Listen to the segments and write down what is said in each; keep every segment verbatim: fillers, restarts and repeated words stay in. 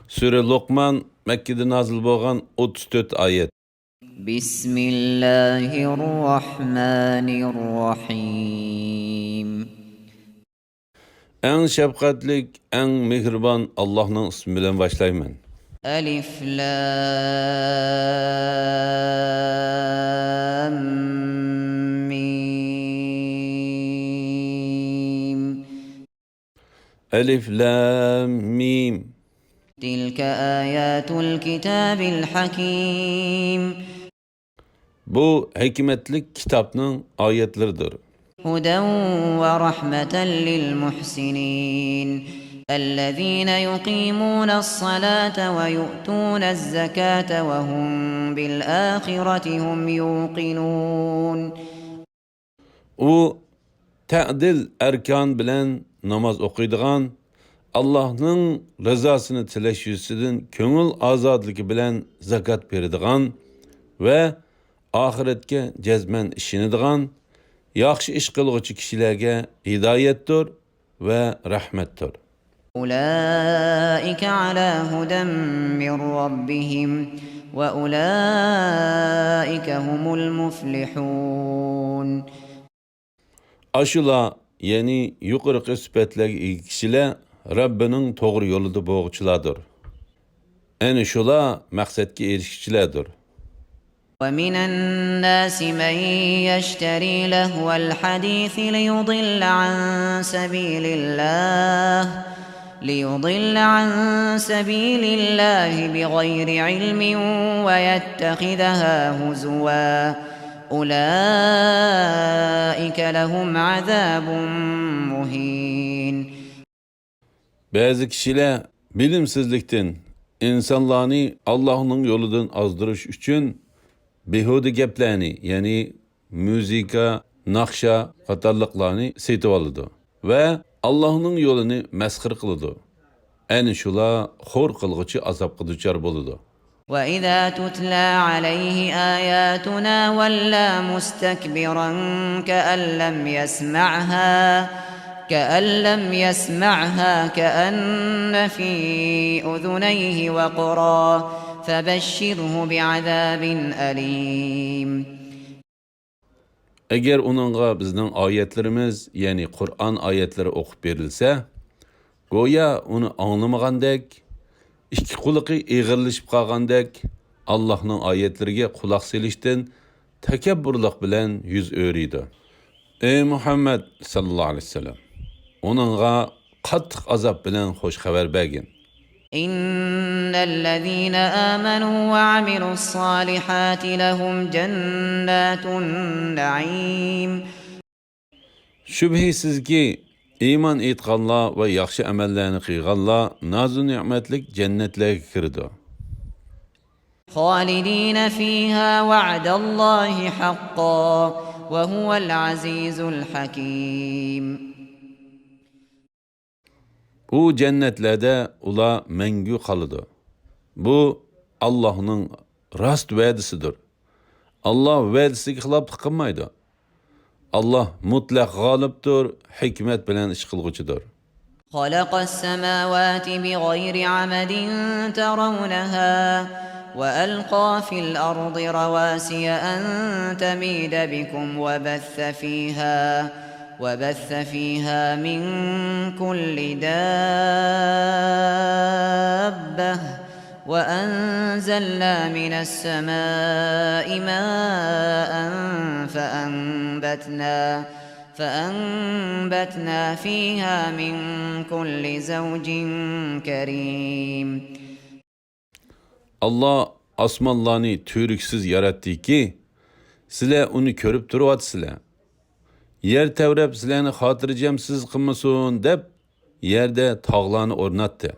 سۈرە لوقمان، مەككىدە نازىل بولغان، ئوتتۇز تۆت ئايەت. بسم الله الرحمن الرحيم. ئەڭ شەپقەتلىك، ئەڭ مېھرىبان ئاللاھنىڭ ئىسمى بىلەن باشلايمەن. ألف لام ميم. ئەلىف لام مىم. تلك آيات الكتاب الحكيم. بۇ ھېكمەتلىك كىتابنىڭ ئايەتلىرىدۇر. هدى ورحمة للمحسنين الذين يقيمون الصلاة ويؤتون الزكاة وهم بالآخرة هم يوقنون. ئۇ تەدىل ئەركان بىلەن ناماز ئوقۇيدىغان، ئاللاھنىڭ رىزاسىنى تىلەش يۈزىسىدىن كۆڭۈل ئازادىلىكى بىلەن زاكات بېرىدىغان ۋە ئاخىرەتكە جەزمەن ئىشىنىدىغان، ياخشى ئىش قىلغۇچى كىشىلەرگە ھىدايەتتۇر ۋە رەھمەتتۇر. أولئك على هدى من ربهم وأولئك هم المفلحون. ئاشۇلار، يەنى يۇقىرىقى سۈپەتلەرگە ئىگە كىشىلەر رەببىنىڭ توغرا يولىدا بولغۇچىلاردۇر. ئەنە شۇلار مەقسەتكە ئېرىشكۈچىلەردۇر. ومن الناس من يشتري لهو الحديث ليضل عن سبيل الله، ليضل عن سبيل الله بغير علم ويتخذها هزوا، أولئك لهم عذاب مهين. بەزى كىشىلەر بىلىمسىزلىكتىن ئىنسانلارنى ئاللاھنىڭ يولىدىن ئازدۇرۇش ئۈچۈن بىھۇدە گەپلەرنى، يەنى مۇزىكا، ناخشا قاتارلىقلارنى سېتىۋالىدۇ ۋە ئاللاھنىڭ يولىنى مەسخىرە قىلىدۇ. ئەنە شۇلار خور قىلغۇچى ئازابقا دۇچار بولىدۇ. وإذا تتلى عليه آياتنا ولى مستكبرا كأن لم يسمعها، كأن لم يسمعها كأن في أذنيه وقرا، فبشره بعذاب أليم. ئەگەر ئۇنىڭغا بىزنىڭ ئايەتلىرىمىز، يەنى قۇرئان ئايەتلىرى ئوقۇپ بېرىلسە، گويا ئۇنى ئاڭلىمىغاندەك، ئىككى قۇلىقى ئېغىرلىشىپ قالغاندەك، ئاللاھنىڭ ئايەتلىرىگە قۇلاق سېلىشتىن تەكەببۇرلۇق بىلەن يۈز ئۆرۈيدۇ. ئەي مۇھەممەد ساللاللاھۇ ئەلەيھى ۋەسەللەم، ئۇنىڭغا قاتتىق ئازاب بىلەن خوش خەۋەر بەرگىن. إن الذين آمنوا وعملوا الصالحات لهم جنات النعيم. شۈبھىسىزكى، ئىمان ئېيتقانلار ۋە ياخشى ئەمەللەرنى قىلغانلار نازۇ نېمەتلىك جەننەتلەرگە كىرىدۇ. خالدين فيها وعد الله حقا وهو العزيز الحكيم. ئۇ جەننەتلەردە ئۇلار مەڭگۈ قالىدۇ. بۇ ئاللاھنىڭ راست ۋەدىسىدۇر. ئاللاھ ۋەدىسىگە خىلاپلىق قىلمايدۇ. ئاللاھ مۇتلەق غالىبتۇر، ھېكمەت بىلەن ئىش قىلغۇچىدۇر. خلق السماوات بغير عمد ترونها وألقى في الأرض رواسي أن تميد بكم وبث فيها وبث فيها من كل دابة وأنزلنا من السماء ماء فأنبتنا، فأنبتنا فيها من كل زوج كريم. ئاللاھ ئاسمانلارنى تۈۋرۈكسىز ياراتتىكى، سىلەر ئۇنى كۆرۈپ تۇرۇۋاتىسىلەر. يەر تەۋرەپ سىلەرنى خاتىرجەمسىز قىلمىسۇن دەپ، يەردە تاغلارنى ئورناتتى.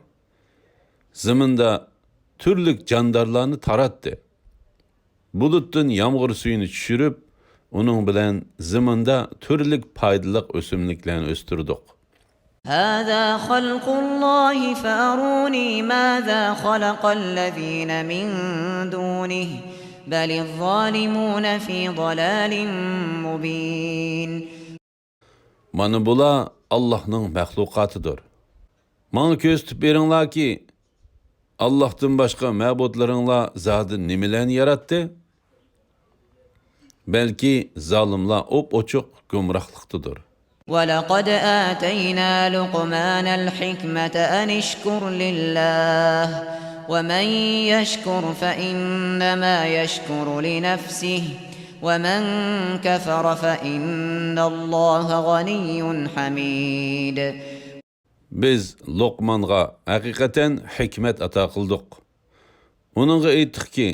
زېمىندا تۈرلۈك جاندارلارنى تاراتتى. بۇلۇتتىن يامغۇر سۈيىنى چۈشۈرۈپ، ئۇنىڭ بىلەن زېمىندا تۈرلۈك پايدىلىق ئۆسۈملۈكلەرنى ئۆستۈردۇق. هذا خلق الله فأروني ماذا خلق الذين من دونه بل الظالمون في ضلال مبين. مانا بۇلار ئاللاھنىڭ مەخلۇقاتىدۇر. ماڭا كۆرسىتىپ بېرىڭلاركى، ئاللاھتىن باشقا مەبۇدلىرىڭلار زادى نېمىلەرنى ياراتتى؟ بەلكى زالىملار ئوپئوچۇق گۇمراھلىقتىدۇر. ولقد آتينا لقمان الحكمة أن اشكر لله ومن يشكر فإنما يشكر لنفسه ومن كفر فإن الله غني حميد. بىز لوقمانغا ھەقىقەتەن ھېكمەت ئاتا قىلدۇق. ئۇنىڭغا ئېيتتۇقكى،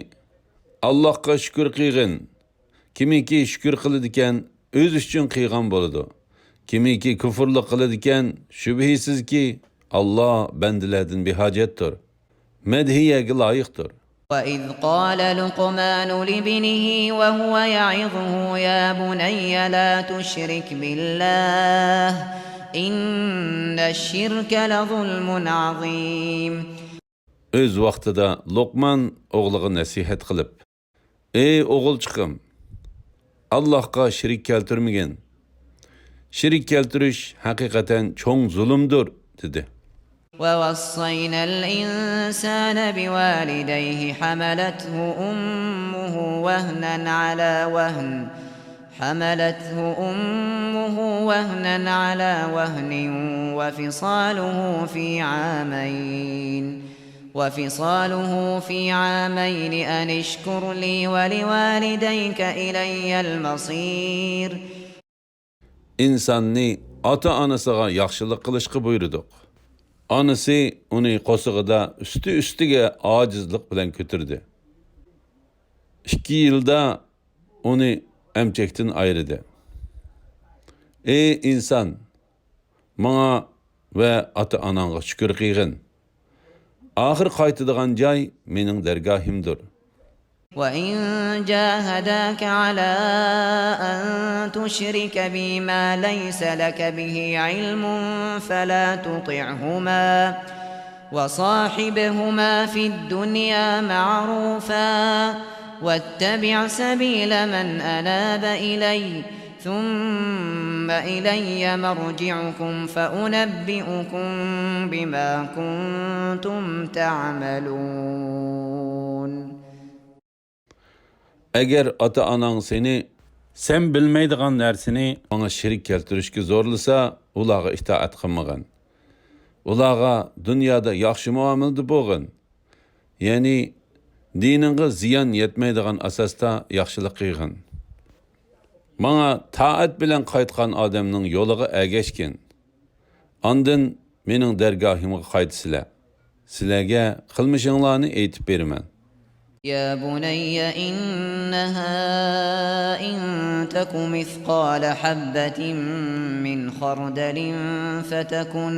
ئاللاھقا شۈكۈر قىلغىن. كىمكى شۈكۈر قىلىدىكەن، ئۆزى ئۈچۈن قىلغان بولىدۇ. كىمكى كۇفرلۇق قىلىدىكەن، شۈبھىسىزكى، ئاللاھ بەندىلەردىن بىھاجەتتۇر. مەدھىيەگە لايىقتۇر. وإذ قال لقمان لابنه وهو يعظه يا بني لا تشرك بالله إن الشرك لظلم عظيم. ئۆز ۋاقتىدا لوقمان ئوغلىغا نەسىھەت قىلىپ، ئەي ئوغۇلچىقىم، ئاللاھقا شېرىك كەلتۈرمىگىن. شېرىك كەلتۈرۈش ھەقىقەتەن چوڭ زۇلۇمدۇر، دېدى. ووصينا الإنسان بوالديه حملته أمه وهنا على وهن حملته أمه وهنا على وهن وفصاله في عامين وفصاله في عامين أن اشكر لي ولوالديك إلي المصير. ئىنساننى ئاتا-ئانىسىغا ياخشىلىق قىلىشقا بۇيرۇدۇق. ئانىسى ئۇنى قورسىقىدا ئۈستى-ئۈستىگە ئاجىزلىق بىلەن كۆتۈردى. ئىككى يىلدا ئۇنى ئەمچەكتىن ئايرىدى. ئەي ئىنسان! ماڭا ۋە ئاتا-ئاناڭغا شۈكۈر قىلغىن. ئاخىر قايتىدىغان جاي مېنىڭ دەرگاھىمدۇر. وإن جاهداك على أن تشرك بي ما ليس لك به علم فلا تطعهما وصاحبهما في الدنيا معروفا واتبع سبيل من أناب إلي ثم إلي مرجعكم فأنبئكم بما كنتم تعملون. ئەگەر ئاتا-ئاناڭ سېنى سەن بىلمەيدىغان نەرسىنى ماڭا شېرىك كەلتۈرۈشكە زورلىسا، ئۇلارغا ئىتائەت قىلمىغىن. ئۇلارغا دۇنيادا ياخشى مۇئامىلىدە بولغىن. يەنى دىنىڭغا زىيان يەتمەيدىغان ئاساستا ياخشىلىق قىلغىن. ماڭا تائەت بىلەن قايتقان ئادەمنىڭ يولىغا ئەگەشكىن. ئاندىن مېنىڭ دەرگاھىمغا قايتىسىلەر. سىلەرگە قىلمىشىڭلارنى ئېيتىپ بېرىمەن. يا بني إنها إن تك مثقال حبة من خردل فتكن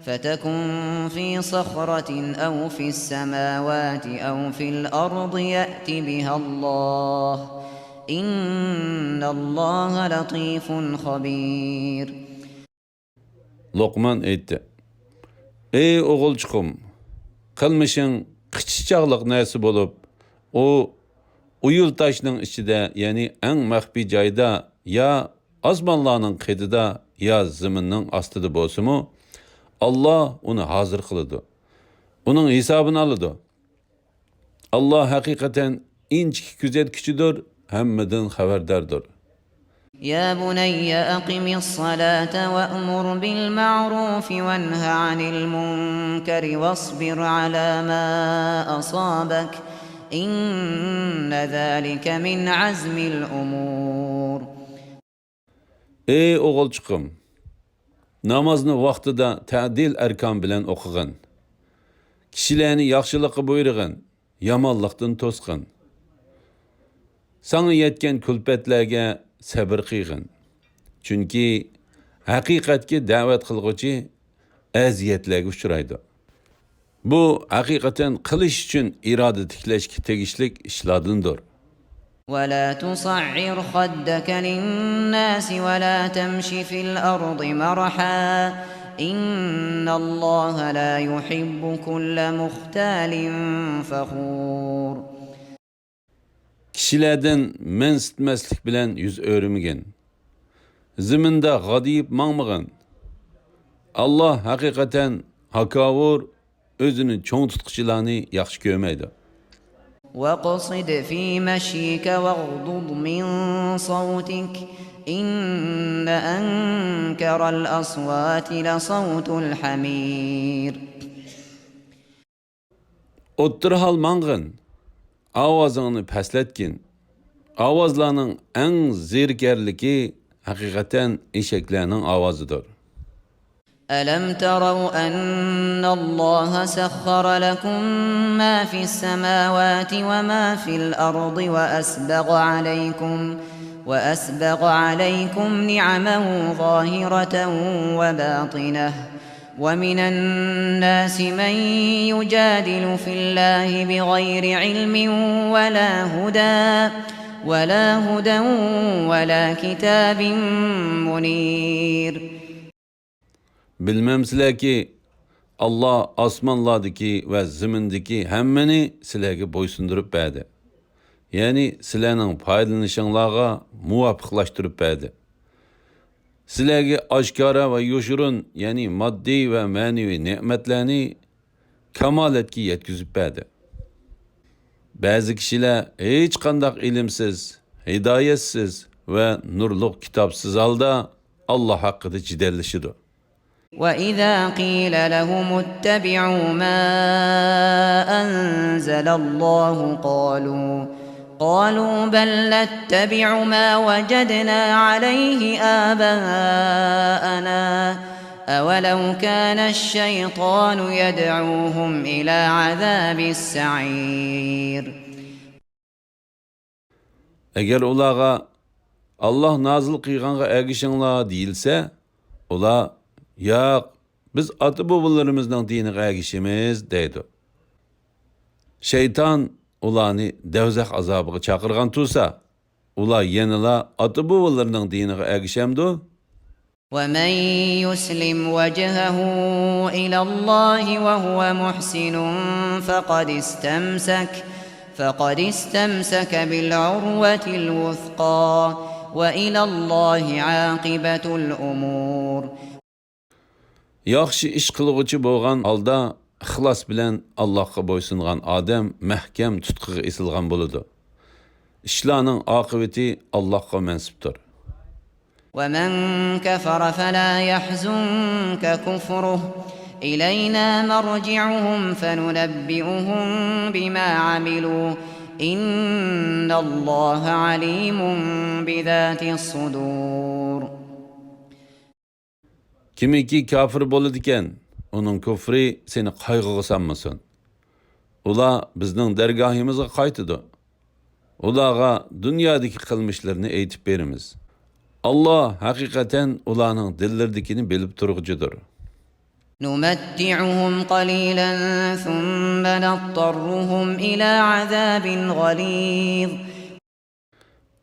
فتكن في صخرة أو في السماوات أو في الأرض يأت بها الله إن الله لطيف خبير. لوقمان ئېيتتى، ئەي ئوغۇلچۇقۇم، قىلمىشىڭ قىچىچاغلىق نەرسە بولۇپ، ئۇ ئويۇل تاشنىڭ ئىچىدە، يەنى ئەڭ مەخپىي جايدا يا ئاسمانلارنىڭ قېتىدا يا زېمىننىڭ ئاستىدا بولسىمۇ، ئاللا ئۇنى ھازىر قىلىدۇ. ئۇنىڭ ھېسابىنى ئالىدۇ. ئاللا ھەقىقەتەن ئىنچىكە كۆزەتكۈچىدۇر، ھەممىدىن خەۋەرداردۇر. يا بني أقم الصلاة وأمر بالمعروف وانه عن المنكر واصبر على ما أصابك إن ذلك من عزم الأمور. ئەي ئوغۇلچۇقۇم، نامازنى ۋاقتىدا تەدىل ئەركان بىلەن ئوقۇغىن. كىشىلەرنى ياخشىلىققا بۇيرۇغىن، يامانلىقتىن توسقىن. ساڭا يەتكەن كۈلپەتلەرگە سەبىر قىلغىن. چۈنكى ھەقىقەتكە دەۋەت قىلغۇچى ئەزىيەتلەرگە ئۇچرايدۇ. بۇ ھەقىقەتەن قىلىش ئۈچۈن ئىرادە تىكلەشكە تېگىشلىك ئىشلاردىندۇر. ولا تصعر خدك للناس ولا تمش في الأرض مرحا إن الله لا يحب كل مختال فخور. كىشىلەردىن مەنسىتمەسلىك بىلەن يۈز ئۆرۈمىگىن. زېمىندا غادىيىپ ماڭمىغىن. ئاللا ھەقىقەتەن ھاكاۋۇر، ئۆزىنى چوڭ تۇتقۇچىلارنى ياخشى كۆرمەيدۇ. واقصد في مشيك واغضض من صوتك، إن أنكر الأصوات لصوت الحمير. ئوتتۇرا ھال ماڭغىن، ئاۋازىڭنى پەسلەتكىن. ئاۋازلارنىڭ ئەڭ زېرىكەرلىكى ھەقىقەتەن ئېشەكلەرنىڭ ئاۋازىدۇر. ألم تروا أن الله سخر لكم ما في السماوات وما في الأرض وأسبغ عليكم، وأسبغ عليكم نعمه ظاهرة وباطنة، ومن الناس من يجادل في الله بغير علم ولا هدى، ولا هدى ولا كتاب منير. بىلمەمسىلەركى، ئاللا ئاسمانلاردىكى ۋە زېمىندىكى ھەممىنى سىلەرگە بويسۇندۇرۇپ بەردى. يەنى سىلەرنىڭ پايدىلىنىشىڭلارغا مۇۋاپىقلاشتۇرۇپ بەردى. سىلەرگە ئاشكارا ۋە يوشۇرۇن، يەنى ماددىي ۋە مەنىۋى نېمەتلەرنى كامالەتكە يەتكۈزۈپ بەردى. بەزى كىشىلەر ھېچقانداق ئىلىمسىز، ھىدايەتسىز ۋە نۇرلۇق كىتابسىز ھالدا ئاللا ھەققىدە جېدەللىشىدۇ. وإذا قيل لهم اتبعوا ما أنزل الله قالوا، قالوا بل نتبع ما وجدنا عليه آباءنا أولو كان الشيطان يدعوهم إلى عذاب السعير. ئەگەر ئۇلارغا، ئاللا نازىل قىلغانغا ئەگىشىڭلار دېيىلسە، ئۇلار، ياق، بىز ئاتا-بوۋىلىرىمىزنىڭ دىنىغا ئەگىشىمىز دەيدۇ. شەيتان ئۇلارنى دەۋزەخ ئازابىغا چاقىرغان تۇرسا، ئۇلار يەنىلا ئاتا-بوۋىلىرىنىڭ دىنىغا ئەگىشەمدۇ؟ ومن يسلم وجهه إلى الله وهو محسن فقد استمسك، فقد استمسك بالعروة الوثقى، وإلى الله عاقبة الأمور. ياخشى ئىش قىلغۇچى بولغان ھالدا ئىخلاس بىلەن ئاللاھقا بويسۇنغان ئادەم مەھكەم تۇتقىغا ئېسىلغان بولىدۇ. ئىشلارنىڭ ئاقىۋىتى ئاللاھقا مەنسۇپتۇر. ومن كفر فلا يحزنك كفره، إلينا مرجعهم فننبئهم بما عملوا، إن الله عليم بذات الصدور. كىمكى كاپىر بولىدىكەن، ئۇنىڭ كۇفرى سېنى قايغىغا سالمىسۇن. ئۇلار بىزنىڭ دەرگاھىمىزغا قايتىدۇ. ئۇلارغا دۇنيادىكى قىلمىشلىرىنى ئېيتىپ بېرىمىز. ئاللا ھەقىقەتەن ئۇلارنىڭ دىللىرىدىكىنى بىلىپ تۇرغۇچىدۇر. نمتعهم قليلا ثم نضطرهم إلى عذاب غليظ.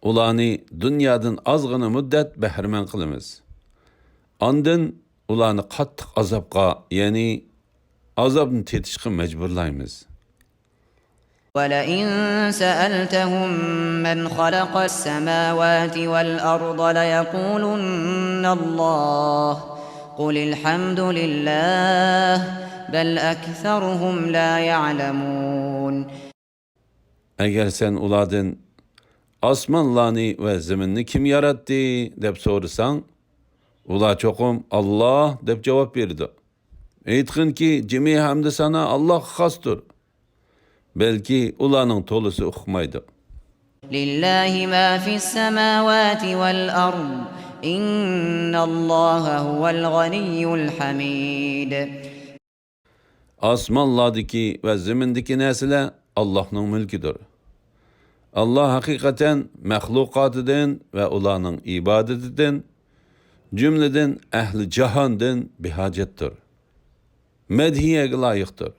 ئۇلارنى دۇنيادىن ئازغىنە مۇددەت بەھرىمەن قىلىمىز. ئاندىن ئۇلارنى قاتتىق ئازابقا، يەنى ئازابنى تېتىشقا مەجبۇرلايمىز. ولئن سألتهم من خلق السماوات والأرض ليقولن الله، قل الحمد لله، بل أكثرهم لا يعلمون. ئەگەر سەن ئۇلاردىن، ئاسمانلارنى ۋە زېمىننى كىم ياراتتى؟ دەپ سورىساڭ، ئۇلار چوقۇم، ئاللا، دەپ جاۋاب بېرىدۇ. ئېيتقىنكى، جىمى ھەمدۇ سانا ئاللاغا خاستۇر. بەلكى ئۇلارنىڭ تولىسى ئۇقمايدۇ. لله ما في السماوات والأرض، إن الله هو الغني الحميد. ئاسمانلاردىكى ۋە زېمىندىكى نەرسىلەر ئاللاھنىڭ مۈلكىدۇر. ئاللا ھەقىقەتەن مەخلۇقاتىدىن ۋە ئۇلارنىڭ ئىبادىتىدىن، جۈملىدىن ئەھلى جاھاندىن بىھاجەتتۇر. مەدھىيەگە لايىقتۇر.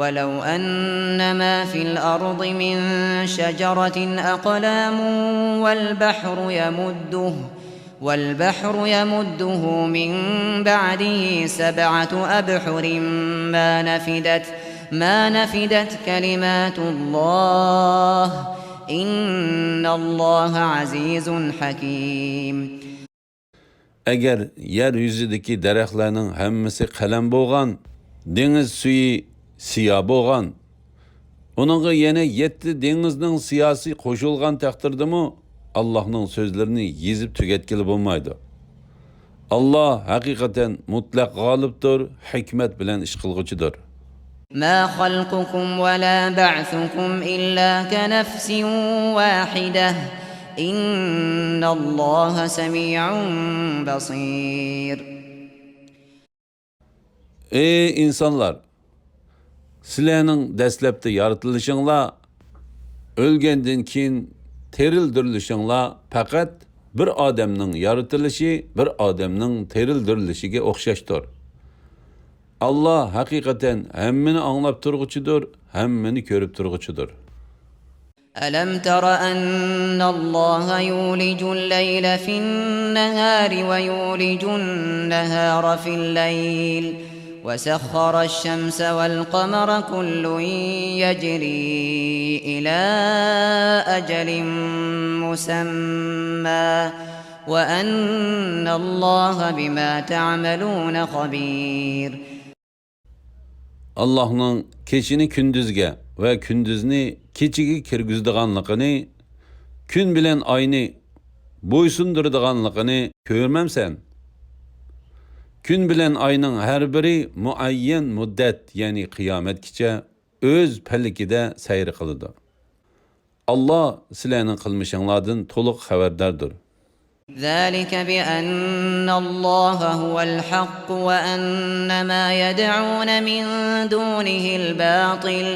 ولو أن ما في الأرض من شجرة أقلام والبحر يمده، والبحر يمده من بعده سبعة أبحر ما نفدت، ما نفدت كلمات الله، إن الله عزيز حكيم. ئەگەر يەر يۈزىدىكى دەرەخلەرنىڭ ھەممىسى قەلەم بولغان، دېڭىز سۈيى سىيا بولغان، ئۇنىڭغا يەنە يەتتە دېڭىزنىڭ سىياسى قوشۇلغان تەقدىردىمۇ، ئاللاھنىڭ سۆزلىرىنى يېزىپ تۈگەتكىلى بولمايدۇ. ئاللاھ ھەقىقەتەن مۇتلەق غالىبتۇر، ھېكمەت بىلەن ئىش قىلغۇچىدۇر. ما خلقكم ولا بعثكم إلا كنفس واحدة إن الله سميع بصير. ئەي ئىنسانلار! سىلەرنىڭ دەسلەپتە يارىتىلىشىڭلار، ئۆلگەندىن كېيىن تىرىلدۈرۈلۈشۈڭلار پەقەت بىر ئادەمنىڭ يارىتىلىشى، بىر ئادەمنىڭ تىرىلدۈرۈلۈشىگە ئوخشاشتۇر. ئاللاھ ھەقىقەتەن ھەممىنى ئاڭلاپ تۇرغۇچىدۇر، ھەممىنى كۆرۈپ تۇرغۇچىدۇر. ألم تر أن الله يولج الليل في النهار ويولج النهار في الليل وسخر الشمس والقمر كل يجري إلى أجل مسمى وأن الله بما تعملون خبير. ئاللاھنىڭ كېچىنى كۈندۈزگە ۋە كۈندۈزنى كېچىگە كىرگۈزىدىغانلىقىنى، كۈن بىلەن ئاينى بويسۇندۇرىدىغانلىقىنى كۆرمەمسەن؟ كۈن بىلەن ئاينىڭ ھەر بىرى مۇئەييەن مۇددەت، يەنى قىيامەتكىچە ئۆز پەلىكىدە سەير قىلىدۇ. ئاللاھ سىلەرنىڭ قىلمىشىڭلاردىن تولۇق خەۋەرداردۇر. ذلك بأن الله هو الحق وأن ما يدعون من دونه الباطل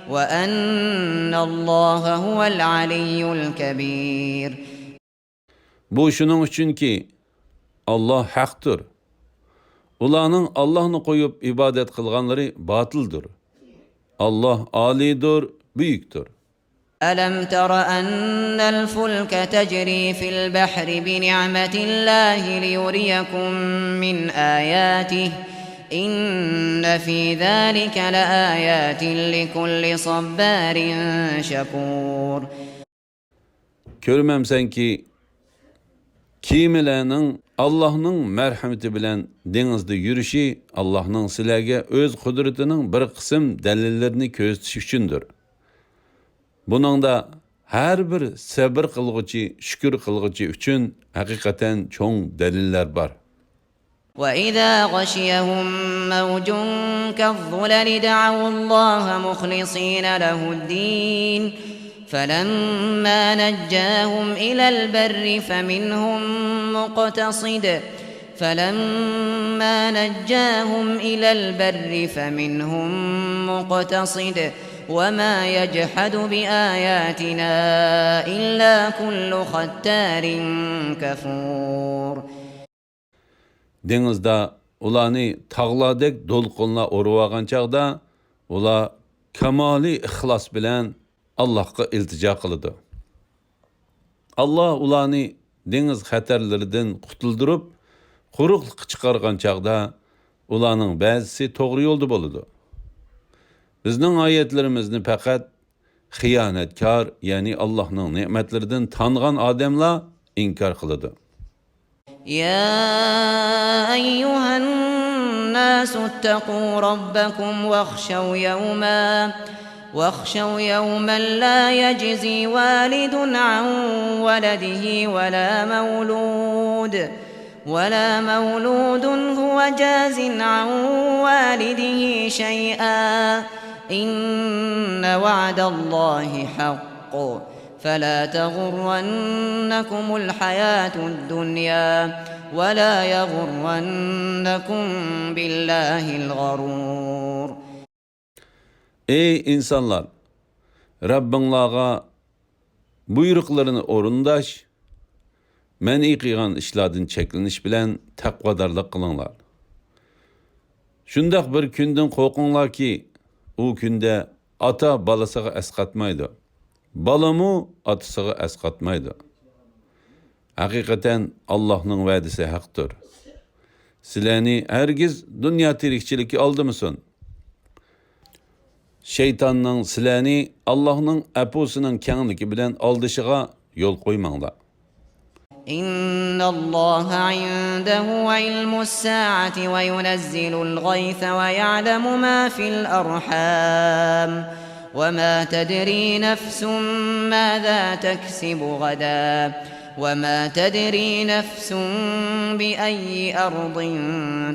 وأن الله هو العلي الكبير. بۇ شۇنىڭ ئۈچۈنكى، ئاللاھ ھەقتۇر. ئۇلارنىڭ ئاللاھنى قويۇپ ئىبادەت قىلغانلىرى باتىلدۇر. ئاللاھ ئالىيدۇر، بۈيۈكتۇر. ألم تر أن الفلك تجري في البحر بنعمة الله ليريكم من آياته إن في ذلك لآيات لكل صبار شكور. كۆرمەمسەنكى، كېمىلەرنىڭ ئاللاھنىڭ مەرھەمىتى بىلەن دېڭىزدا يۈرۈشى ئاللاھنىڭ سىلەرگە ئۆز قۇدرىتىنىڭ بىر قىسىم دەلىللىرىنى كۆرسىتىش ئۈچۈندۇر. بۇنىڭدا ھەر بىر سەبر قىلغۇچى، شۈكۈر قىلغۇچى ئۈچۈن ھەقىقەتەن چوڭ دەلىللەر بار. وإذا غشيهم موج كالظلل دعوا الله مخلصين له الدين فلما نجاهم إلى البر فمنهم مقتصد فلما نجاهم إلى البر فمنهم مقتصد وما يجحد بآياتنا إلا كل ختار كفور. دېڭىزدا ئۇلارنى تاغلاردەك دولقۇنلار ئۇرۇۋالغان چاغدا، ئۇلار كامالىي ئىخلاس بىلەن ئاللاھقا ئىلتىجا قىلىدۇ. ئاللاھ ئۇلارنى دېڭىز خەتەرلىرىدىن قۇتۇلدۇرۇپ، قۇرۇقلۇققا چىقارغان چاغدا، ئۇلارنىڭ بەزىسى توغرا يولدا بولىدۇ. بىزنىڭ ئايەتلىرىمىزنى پەقەت خىيانەتكار، يەنى ئاللاھنىڭ نېمەتلىرىدىن تانغان ئادەملا ئىنكار قىلىدۇ. يا أيها الناس اتقوا ربكم واخشوا يوما واخشوا يوما لا يجزي والد عن ولده ولا مولود ولا مولود هو جاز عن والده شيئا إن وعد الله حق فلا تغرنكم الحياة الدنيا ولا يغرنكم بالله الغرور. ئەي ئىنسانلار! رەببىڭلارغا بۇيرۇقلىرىنى ئورۇنداش، مەنئى قىلغان ئىشلاردىن چەكلىنىش بىلەن تەقۋادارلىق قىلىڭلار. شۇنداق بىر كۈندىن قورقۇڭلاركى، ئۇ كۈندە ئاتا بالىسىغا ئەسقاتمايدۇ، بالىمۇ ئاتىسىغا ئەسقاتمايدۇ. ھەقىقەتەن ئاللاھنىڭ ۋەدىسى ھەقتۇر. سىلەرنى ھەرگىز دۇنيا تىرىكچىلىكى ئالدىمىسۇن. شەيتاننىڭ سىلەرنى ئاللاھنىڭ ئەپۇسىنىڭ كەڭلىكى بىلەن ئالدىشىغا يول قويماڭلار. إن الله عنده علم الساعة وينزل الغيث ويعلم ما في الأرحام وما تدري نفس ماذا تكسب غدا وما تدري نفس بأي أرض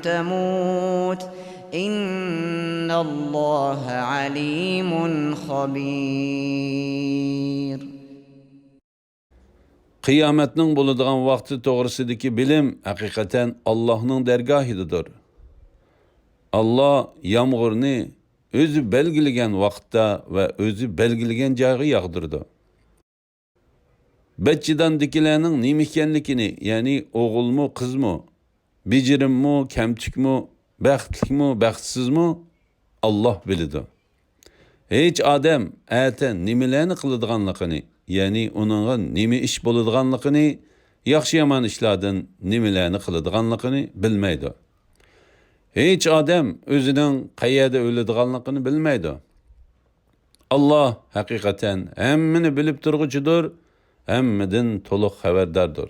تموت إن الله عليم خبير. قىيامەتنىڭ بولىدىغان ۋاقتى توغرىسىدىكى بىلىم ھەقىقەتەن ئاللاھنىڭ دەرگاھىدىدۇر. ئاللاھ يامغۇرنى ئۆزى بەلگىلىگەن ۋاقىتتا ۋە ئۆزى بەلگىلىگەن جايغا ياغدۇرىدۇ. بەتچىداندىكىلەرنىڭ نېمە ئىكەنلىكىنى، يەنى ئوغۇلمۇ، قىزمۇ، بېجىرىممۇ، كەمتۈكمۇ، بەختلىكمۇ، بەختسىزمۇ، ئاللاھ بىلىدۇ. ھېچ ئادەم ئەتە نېمىلەرنى قىلىدىغانلىقىنى، يەنى ئۇنىڭغا نېمە ئىش بولىدىغانلىقىنى، ياخشى-يامان ئىشلاردىن نېمىلەرنى قىلىدىغانلىقىنى بىلمەيدۇ. ھېچ ئادەم ئۆزىنىڭ قەيەردە ئۆلىدىغانلىقىنى بىلمەيدۇ. ئاللاھ ھەقىقەتەن ھەممىنى بىلىپ تۇرغۇچىدۇر، ھەممىدىن تولۇق خەۋەرداردۇر.